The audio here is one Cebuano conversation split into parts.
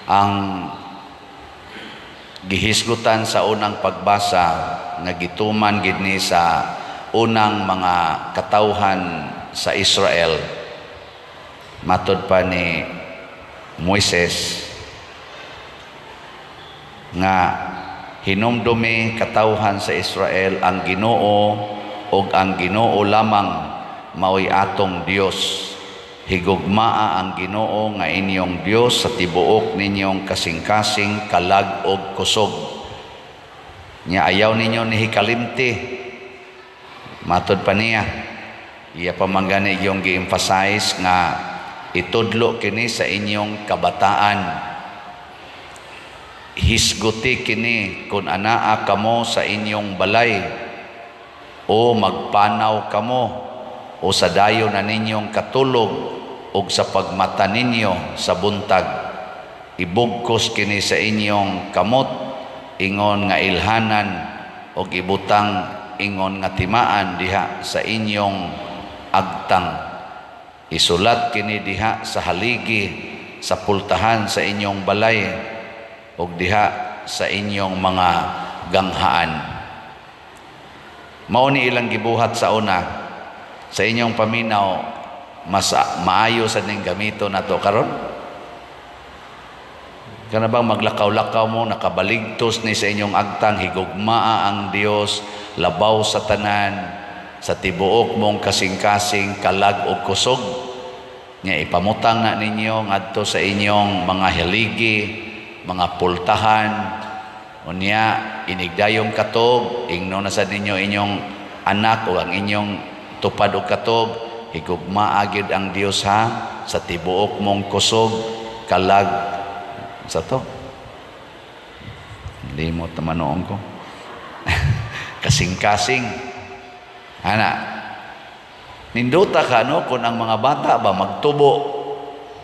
Ang gihisgutan sa unang pagbasa nga gituman gid ni sa unang mga katawhan sa Israel, matod pa ni Moises nga hinumdumi, katawhan sa Israel, ang Ginoo ug ang Ginoo lamang maoy atong Dios. Higugmaa ang Ginoo nga inyong Dios sa tibuok ninyong kasing-kasing, kalag ug kusog. Nya ayaw ninyo ni hikalimti. Matod pa niya, iya pa man gani yung gi-emphasize nga itudlo kini sa inyong kabataan, hisguti kini kung anaa kamo sa inyong balay o magpanaw kamo o sa dayon na ninyong katulog o sa pagmata ninyo sa buntag. Ibugkos kini sa inyong kamot ingon nga ilhanan o ibutang ingon nga timaan diha sa inyong agtang. Isulat kini diha sa haligi sa pultahan sa inyong balay ug diha sa inyong mga ganghaan. Mao ni ilang gibuhat sa una. Sa inyong paminaw, mas maayo sa ning gamito nato karon? Kana bang maglakaw-lakaw mo, nakabaligtos ni sa inyong agtang, "Higugmaa ang Dios labaw sa tanan sa tibuok mong kasing-kasing, kalag ug kusog." Nya ipamutang na ninyo ngadto sa inyong mga haligi, mga pultahan. Unya inigdayong katog, ingno na sa ninyo inyong anak o ang inyong tupad og katog, "Higugmaa gyud ang Dios ha sa tibuok mong kusog, kalag," sa to. Limot naman noon ko. Kasing-kasing. Ana. Nindota ka, no, kung ang mga bata ba magtubo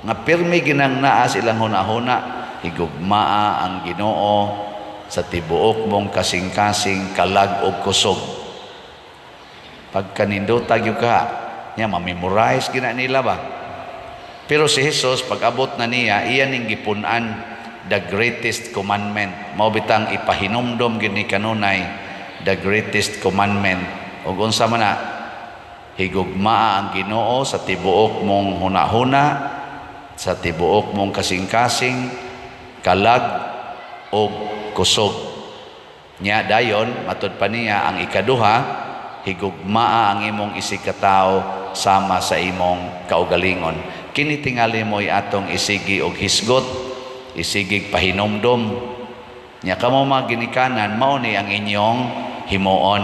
nga pirmi ginang naa silang hunahuna, "Higugmaa ang Ginoo sa tibuok mong kasing-kasing, kalag og kusog." Pagka nindota gyud ka nya, ma-memorize gina nila ba. Pero si Jesus, pag abot na niya, iya ning gipun-an the greatest commandment. Mao bitang ipahinumdom gid ni kanunay the greatest commandment. Ug unsa man na? Higugmaa ang Ginoo sa tibuok mong hunahuna, sa tibuok mong kasing-kasing, kalag og kusog. Nya dayon, matud pa niya, ang ikaduha, higugmaa ang imong isigkatawo sama sa imong kaugalingon. Kini tingali mo'y atong isigi og hisgot, isigig pahinumdom. Nya kamo mga ginikanan, mao ni ang inyong himuon.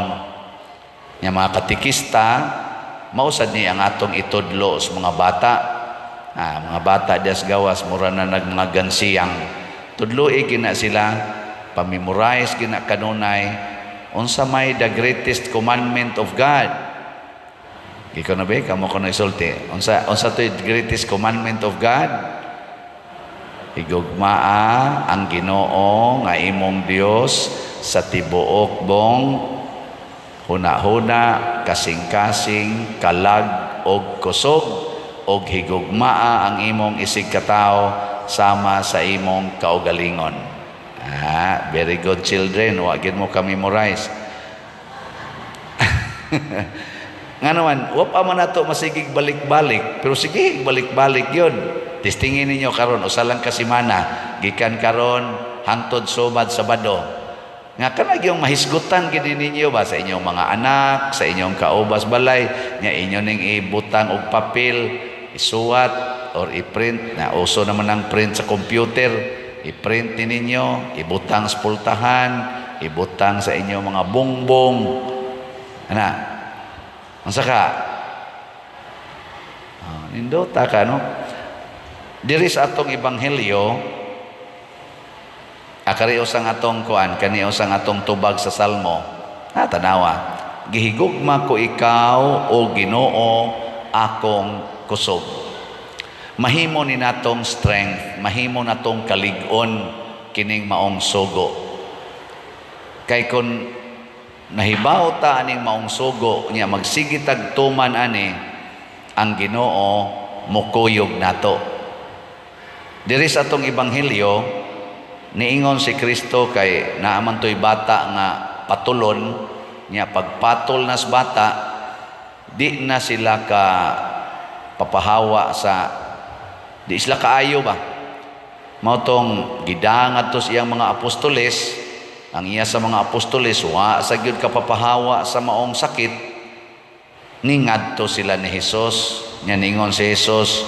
Nya mga katikista, mao sad ni ang atong itudlo sa mga bata. Ah, mga bata dias gawas, mura na nag mga gansiyang. Tudloi gina sila, pamemorize gina kanunay unsa may the greatest commandment of God. Ikaw na ba, kamo ko na isulti. Unsa to greatest commandment of God? Higugmaa ang Ginoo nga imong Dios sa tibuok mong hunahuna, kasing-kasing, kalag og kusog, og higugmaa ang imong isigkatawo sama sa imong kaugalingon. Ah, very good, children. Wa gid mo ka-memorize. Nga naman, wa pa man nato masigig balik-balik, pero sige, balik-balik yun. Testingin ninyo karon, usa lang ka semana, gikan karon hangtod sumad Sabado. Nga kana yung mahisgutan gid ninyo ba sa inyong mga anak, sa inyong kaubas balay, nya inyo ning ibutang og papel, isuwat or i-print na, uso naman ang print sa computer, i-print ni ninyo, ibutang sa pultahan, ibutang sa inyong mga bongbong. Ana. Unsa ka? Ah, nindota ka, no? Diri sa atong ebanghelyo, akari usang atong kuan, kani usang atong tubag sa Salmo. Ha, tanawa. "Gihigugma ko ikaw, o Ginoo, akong kusog." Mahimo ni natong strength, mahimo natong kalig-on kining maong sugo. Kay kun nahibaw ta aning maong sugo nya magsige tag tuman ani, ang Ginoo mukuyog nato. Diri sa atong ebanghelyo, niingon si Kristo kay naa man to'y bata nga patulon niya. Pagpatol nas bata, di na sila ka papahawa sa, di sila kaayo ba. Mao tong gidangad to sa iyang mga apostoles. Ang iya sa mga apostoles wa sa gyud kapapahawa sa maong sakit. Ningadto sila ni Hesus nya. Ningon si Hesus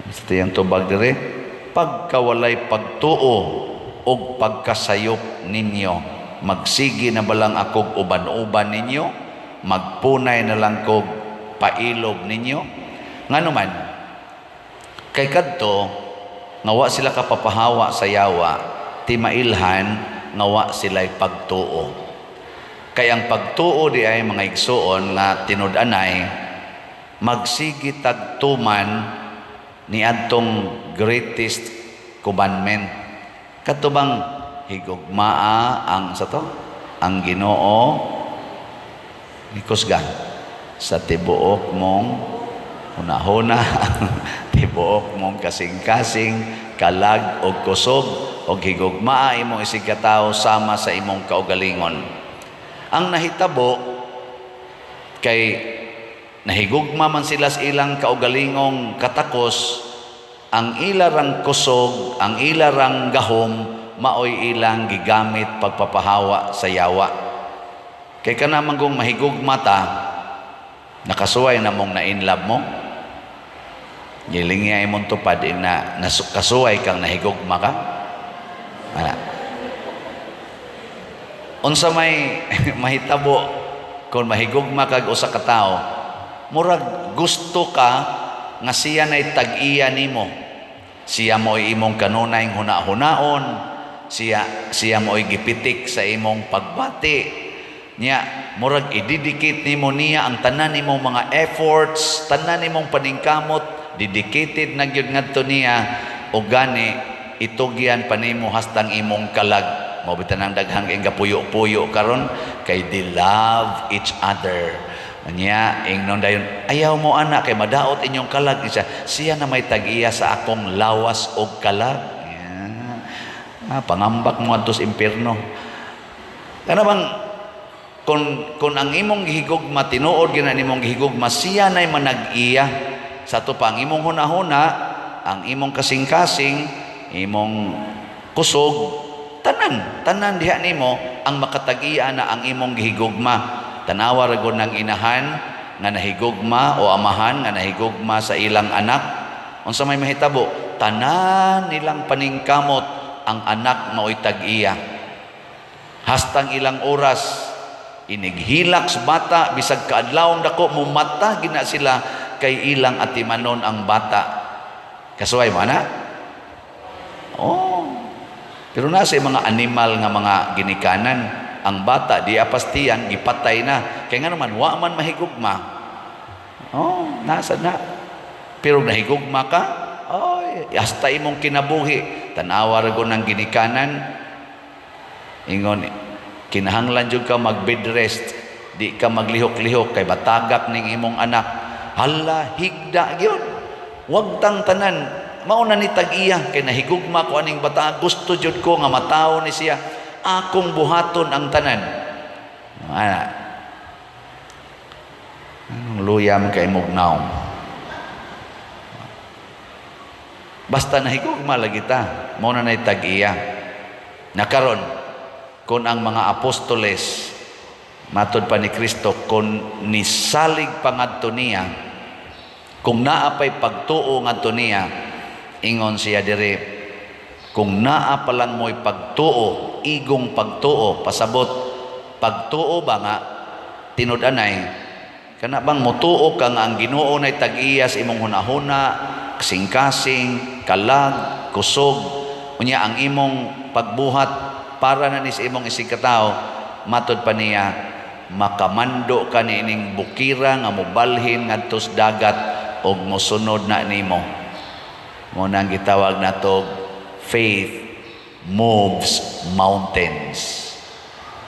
sa iyang tubag dire, "Pagkawalay pagtuo og pagkasayop ninyo, magsige na balang akog uban-uban ninyo? Magpunay na lang kog pailob ninyo?" Ngano man kay kadto nga wa sila kapapahawa sa yawa, ti mailhan nga wa sila'y pagtuo. Kay ang pagtuo di ay, mga igsuon, nga tinud-anay magsige tagtuman ni adtong greatest commandment, kadto bang higugmaa ang sa to ang Ginoo ikusgan sa tibuok mong hunahuna, tibuok mong kasing-kasing, kalag og kusog, og higugmaa imong isigkatawo sama sa imong kaugalingon. Ang nahitabo kay nahigugma man sila sa ilang kaugalingong katakos, ang ilarang kusog, ang ilarang gahom, maoy ilang gigamit pagpapahawa sa yawa. Kay kana man kung mahigugma ta, nakasuway na mong na-inlove mo. Gilingi ay mong tupad na kasuway kang nahigugma ka. Wala. Unsa may mahitabo kung mahigugma kag usa ka tawo, murag gusto ka nga siya nay tag-iya nimo. Siya mo'y imong kanunay huna-hunaon, siya siya mo'y gipitik sa imong pagbati. Nya, murag i-dedicate nimo niya ang tanan nimong mga efforts, tanan nimong paningkamot, dedicated na gyud ngadto niya, o gani itugyan pa nimo hastang imong kalag. Mao bitan ang daghan kay gapuyo-puyo karon kay they love each other. Nya, ingnon dayon, "Ayaw mo ana kay madaot inyong kalag." Siya, siya na may tag-iya sa akong lawas og kalag. Yeah. Ah, pangambak mo adto sa impierno. Kana bang kung ang imong gihigugma, tinuod gyud na nimong gihigugma, siya nay manag-iya sa ato pa ang imong hunahuna, ang imong kasing-kasing, imong kusog, tanan, tanan diha nimo ang makatag-iya na ang imong gihigugma. Tanawa ra gud ng inahan nga nahigugma o amahan nga nahigugma sa ilang anak. Unsa may mahitabo? Tanan nilang paningkamot, ang anak mao'y tag-iya. Hastang ilang oras inighilak sa bata, bisag kaadlawong dako, mumata gina sila kay ilang atimanon ang bata. Kasuway mo ana? Oh. Pero nasa mga animal nga mga ginikanan, ang bata di apastiyan, gipatay na. Kay nga naman wa man mahigugma. Oh, nasa na. Pero nahigugma ka, oy, hasta imong kinabuhi. Tanawa ra gud ng ginikanan. Ingon, kinahanglan jud ka mag bed rest, di ka maglihok-lihok kay batagak ning imong anak. Hala, higda gyud. Wag tang tanan, mao na ni tag-iya kay nahigugma ko aning bata, gusto jud ko nga matawo ni siya. Akong buhaton ang tanan. Ana. Anong luya man kay mugnaw? Basta nahigugma lagi ta, mao na nay tag-iya. Nakaron, kung ang mga apostoles, matod pa ni Kristo, kung nisalig pa ngadto niya, kung naa pa'y pagtuo ngadto niya, ingon siya dire, "Kung naa pa lang mo'y pagtuo," igong pagtuo, pasabot, pagtuo ba nga, tinud-anay, kana bang mutuo ka nga ang Ginoo nay tag-iya sa imong hunahuna, kasing-kasing, kalag, kusog, unya ang imong pagbuhat para na ni sa imong isigkatao, matod pa niya, makamando ka ni ining bukira nga mobalhin ngadto sa dagat og mosunod na nimo. Mo nang gitawag nato, faith moves mountains.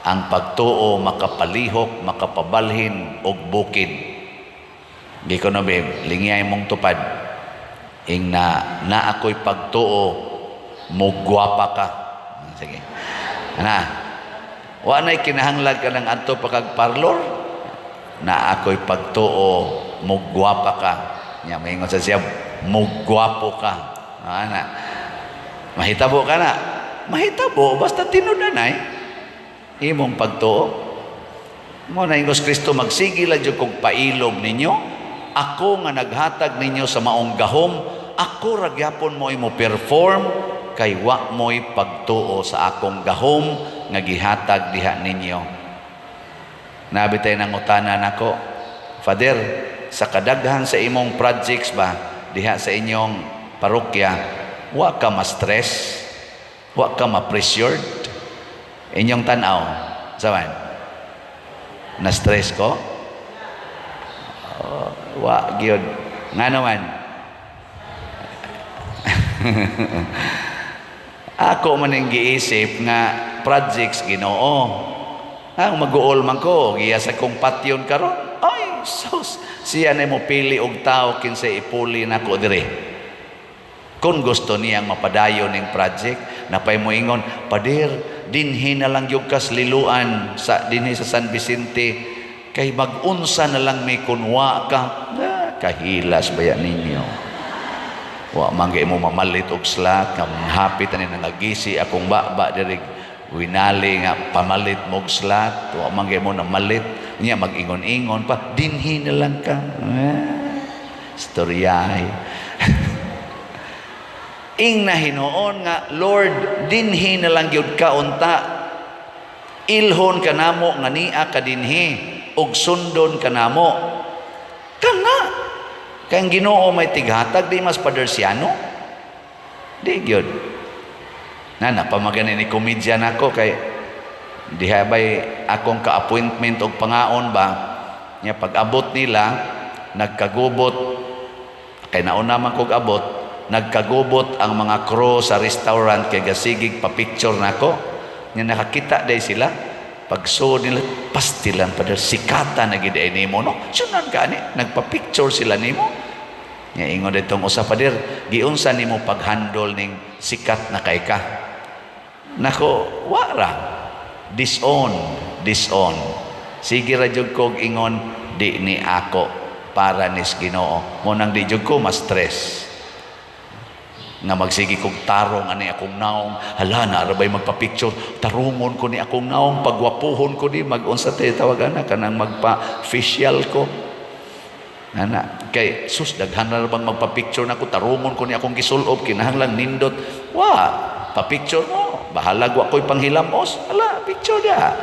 Ang pagtuo makapalihok, makapabalhin og bukid. Gi ko no, babe, lingiyay mong tupad. Ing na na ako'y pagtuo, mugwapa ka. Sige. Ana. Wa na'y kinahanglan ka ng adto pa kag parlor. Na ako'y pagtuo, mugwapa ka. Nya maingon sa siya, mugwapo ka. Ana. Mahitabo ka na. Mahitabo basta tinud-anay imong pagtuo. Mo na ingos Kristo, magsige lang jud kog pailob ninyo. Ako nga naghatag ninyo sa maong gahom, ako ra gyapon mo mo perform kay wa mo'y pagtuo sa akong gahom nga gihatag diha ninyo. Naa bitay nangutana nako, "Father, sa kadaghan sa imong projects ba diha sa inyong parokya, wa ka ma-stress, wa ka ma-pressured?" Inyong tanaw, saban? Na-stress ko? Oh, wa gyud. Nga naman? Ako man ang giisip nga projects Ginoo. Ang mag-uol man ko, giya sa kong patyon karon. Ay, sus, siya na mo pili og tao kinsa ipuli nako dire. Kung gusto niyang mapadayon ning project, napay mo ingon, "Pader, dinhi na lang yung kas liluan sa dinhi sa San Vicente kay mag-unsa na lang may kunwa ka." Ah, kahilas baya ninyo. Wa man kay mo mamalit og slot nga hapit ani nangagisi akong baba diri, winali nga pamalit mo og slot, wa man kay mo namalit niya, mag-ingon-ingon pa, "Dinhi na lang ka." Ah, storyahe. Ing na hinuon nga, "Lord, dinhi na lang gyud ka unta. Ilhon ka namo nga nia ka dinhi ug sundon ka namo." Kana kay ang Ginoo may tighatag, di mas padersiano. Di gyud. Na napamagani ni komedya nako kay diha bay akong ka-appointment og pangaon ba nya, pag-abot nila nagkagubot, kay nauna man kog abot, nagkagubot ang mga crew sa restaurant kay gasigig pa-picture nako. Nya nakakita day sila, pagsuod nila, "Pastilan, Pader, sikata na gid ay nimo, no? Sunan ka ani nagpa-picture sila nimo." Nya ingon ditong usa, "Pader, giunsa nimo pag-handle ning sikat na kay ka?" Nako, wara disown disown, sige ra jud kog ingon, di ni ako, para nis Ginoo. Mo nang di jud ko ma-stress nga magsige kog tarong ani akong naong. Hala, na arabay magpa-picture, tarungon ko ni akong naong, pagwapuhon ko di, mag-unsa tay tawag ana, kanang magpa facial ko ana, kay sus, daghan na bang magpa-picture nako, tarungon ko ni akong gisulob, kinahanglan nindot. Wa pa-picture mo, bahalag wa ko'y panghilamos. Hala, picture da,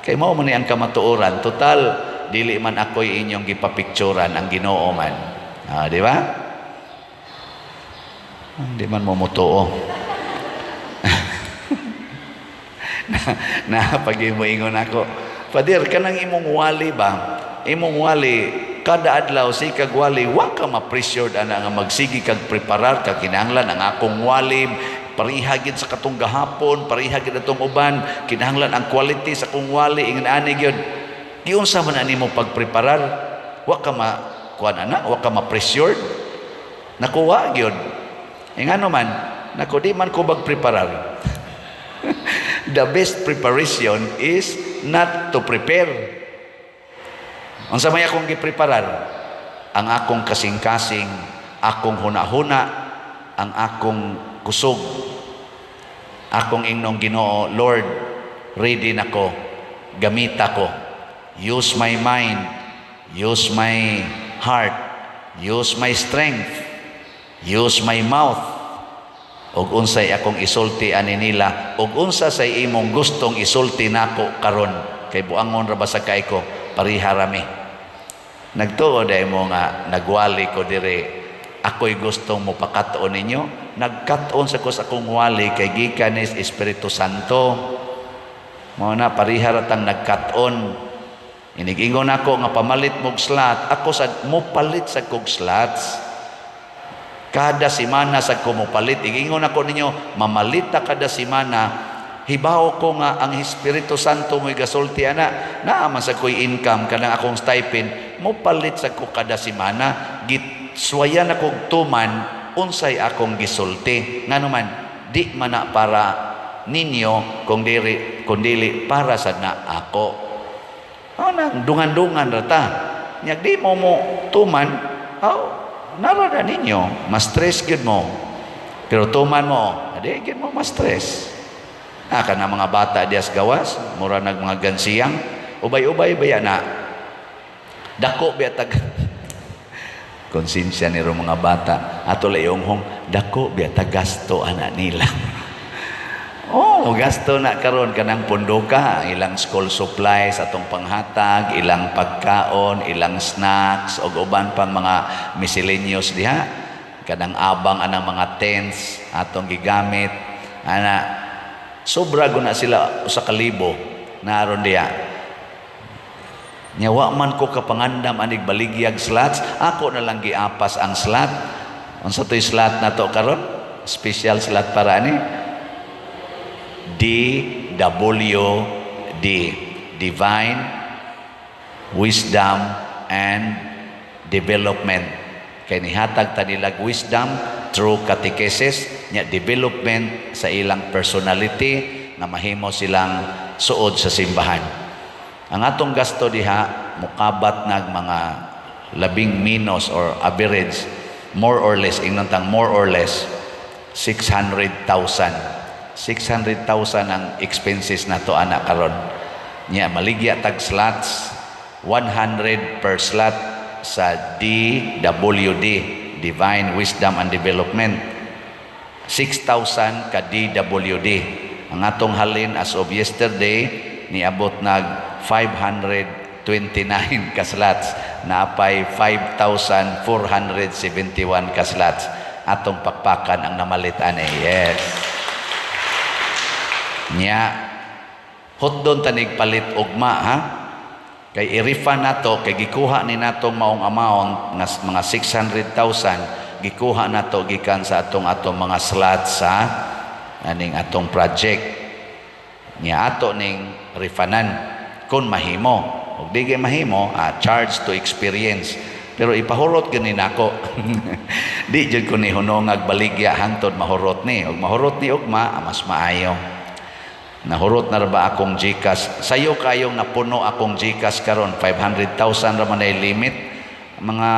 kay mao man ni ang kamatuoran. Total, dili man ako'y inyong gipapicturan, ang Ginoo man. Ah, di ba? Hindi man mo mutuo. Na, na pag mo ingon ako, "Father, kanang imong wali ba? Imong wali, kada adlaw si kag wali, wa ka ma-pressured ana nga magsigi kag preparar ka, kinahanglan ang akong wali pareha gid sa katong gahapon, pareha gid atong uban, kinahanglan ang quality sa akong wali ingon ani gyud. Giunsa man ani mo pagpreparar? Wa ka ma kuan ana, wa ka ma-pressured?" Nakuha gyud. E ngano man? Nako, di man ko magpreparar. The best preparation is not to prepare. Unsa may akong gipreparar? Ang akong kasing-kasing, akong huna-huna, ang akong kusog. Akong ingnong Ginoo, "Lord, ready na ko, gamita ko. Use my mind, use my heart, use my strength, use my mouth. Ug unsay akong isulti ani nila, ug unsa say imong gustong isulti nako karon, kay buangon ra ba sa kay ko, pareha rami." Nagtuo dai mo nga nagwali ko dire, ako'y gustong mopakat-on ninyo. Nagkat-on sa ko sa akong wali kay gikan ni Espiritu Santo. Mao na pareha ra tang nagkat-on. Inig-ingon ako nga pamalit mog slot, ako sad mopalit sa kog slots. Kada semana sa ko mopalit. Igingon ako ninyo, mamalita kada semana. Hibaw ko nga ang Espiritu Santo mo'y gasulti ana. Naa man sa ko'y income kanang akong stipend, mopalit sa ko kada semana. Gitswayan akong tuman. Unsay akong gisulti, ngano man di man na para ninyo kung diri kundili para sad na ako. Oh, nang dungan-dungan ra ta. Nya di mo mo tuman, oh, nara na ninyo, mas stress gyud mo. Pero tuman mo, di gyud mo mas stress. Ah, kana mga bata dias gawas, mura nag mga gansiyang, ubay-ubay baya na. Dako biya tag konsensya ni mga bata. Ato lay hong dako biya tag gasto ana nila. Oh, gasto na karon kanang pundoka, ilang school supplies atong panghatag, ilang pagkaon, ilang snacks ug uban pang mga miscellaneous diha. Kanang abang anang mga tents atong gigamit. Ana sobra guna sila 1,000 naron diha. Nya wa man ko kapangandam anig baligyag slots, ako na lang giapas ang slot. Unsa to'y slot nato karon? Special slot para ani? DWD, Divine Wisdom and Development. Kay nihatag ta nilag wisdom through catechesis, nya development sa ilang personality nga mahimo silang suod sa simbahan. Ang atong gasto diha mukabat nag mga labing minus or average, more or less, ingnon tang more or less 600,000. 600,000 ang expenses nato ana karon. Nya maligya tag slots, 100 per slot sa DWD, Divine Wisdom and Development. 6,000 ka DWD. Ang atong halin as of yesterday niabot nag 529 ka slots, naapay 5,471 ka slots. Atong pakpakan ang namalit ani. Yes. Nya hotdon tanig palit ugma ha. Kay i-refund nato kay gikuha ni natong maong amount nga mga 600,000, gikuha nato gikan sa atong atong mga slots sa aning atong project. Nya ato ning refundan kung mahimo. Ug di kay mahimo, charge to experience. Pero ipahurot gani nako. Di jud ko ni hunongag baligya hangtod mahurot ni. Ug mahurot ni ugma, mas maayo. Nahurot na ra ba akong GCash? Sayo kayong napuno akong GCash karon, 500,000 ra man ay limit. Mga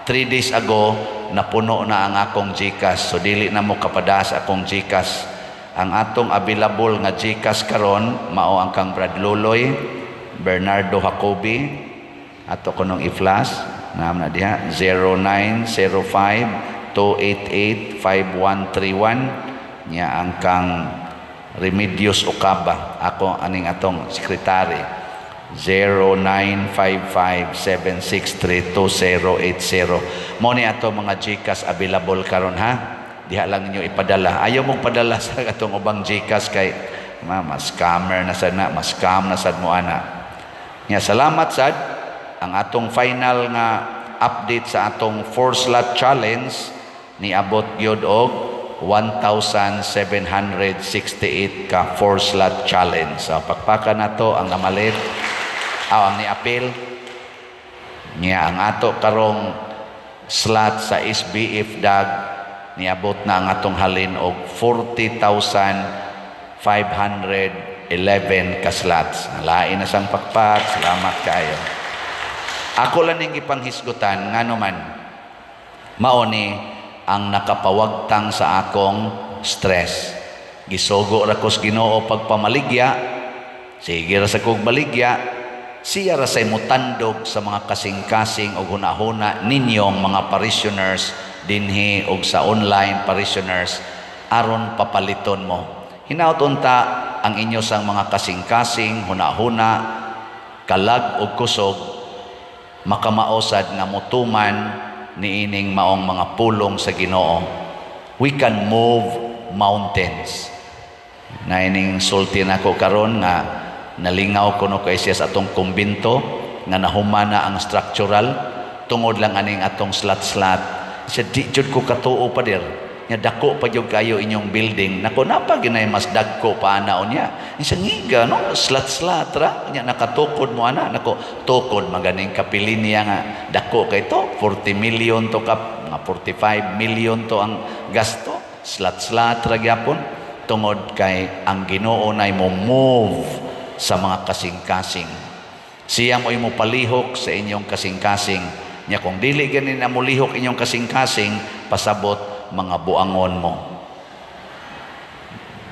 3 days ago napuno na ang akong GCash. So dili na mo kapadas akong GCash. Ang atong available nga GCash karon mao ang kang Brad Loloy, Bernardo Jacobi, ato kunong i-flash naam na diha, 0905 288 5131. Nya ang kang Remedios Ocaba, ako aning atong sekretary, 0955-763-2080. Mo ni ato mga GCash available karon ha. Diha lang ninyo ipadala. Ayaw mong padala sa atong ubang GCash kay ma, mas scammer na sad na, mas scam na sad mo ana. Nya salamat sad. Ang atong final nga update sa atong four slot challenge, niabot gyud og 1,768 ka four slot challenge. So, pakpakan nato ang namalit, aw, ang niapil. Nya ang ato karong slot sa SBF DAG, niabot na ang atong halin og 40,511 ka slots. Lain na sang pakpak, salamat kaayo. Ako lang ning gipanghisgutan, ngano man mao ni ang nakapawagtang sa akong stress. Gisugo ra ko sa Ginoo pagpamaligya, sige ra sa kog baligya, siya ra say mutandog sa mga kasing-kasing og hunahuna ninyong mga parishioners dinhi og sa online parishioners aron papaliton mo. Hinaut unta ang inyo sang mga kasing-kasing, hunahuna, kalag og kusog makamaosad nga mutuman niining maong mga pulong sa Ginoo. We can move mountains. Na ining sulti nako karon nga nalingaw kuno kay siya sa atong kumbinto nga nahumana ang structural tungod lang aning atong slot-slot. Siya, "Di jud ko katuo, pader. Nya dako pa jud kayo inyong building." Nako, napa ginay mas dagko pa ana unya. Siya ngiga no, slot-slot ra nya nakatukod mo ana. Nako, tukod maganing kapilin niya nga dako kay to, 40 million to kap mga Mga 45 million to ang gasto. Slot-slot ra gyapon tungod kay ang Ginoo nay mo move sa mga kasing-kasing. Siya mo'y mo palihok sa inyong kasing-kasing. Nya kung dili gani na molihok inyong kasing-kasing, pasabot mga buangon mo.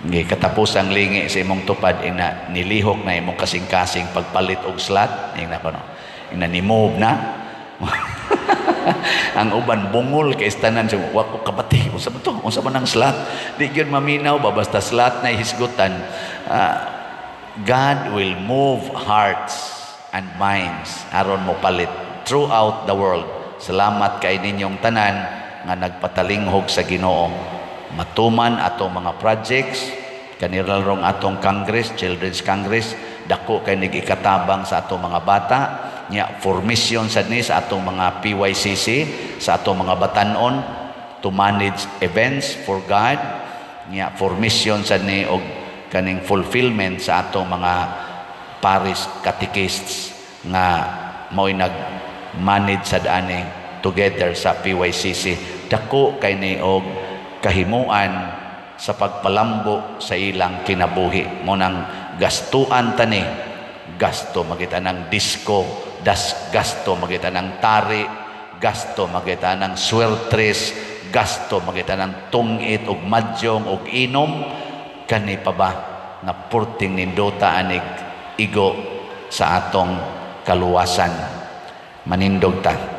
Ngi katapusang lingi sa imong tupad, ina nilihok na imong kasing-kasing pagpalit og slot, ingna ko no. Ina ni move na. Ang uban bungol kay tanan, so wa ko kabati unsa ba to, unsa ba nang slot? Di gyud maminaw ba, basta slot na hisgutan. God will move hearts and minds aron mo palit throughout the world. Salamat kay ninyong tanan nga nagpatalinghog sa Ginoo matuman atong mga projects. Kaniralrong atong Congress, Children's Congress, dako kay nag-ikatabang sa atong mga bata nya, formation sad ni sa atong mga PYCC, sa atong mga batanon to manage events for God nya, formation sad ni og kaning fulfillment sa atong mga parish catechists nga mao'y nag-manage sad ani together sa PYCC. Dako kay ni og kahimuan sa pagpalambo sa ilang kinabuhi. Mo nang gastuan tani, gasto makita ng disco das, gasto makita ng tari, gasto makita ng swertres, gasto makita ng tungit og madyong og inom. Kani pa ba nga purting nindota anig igo sa atong kaluwasan? Manindog ta.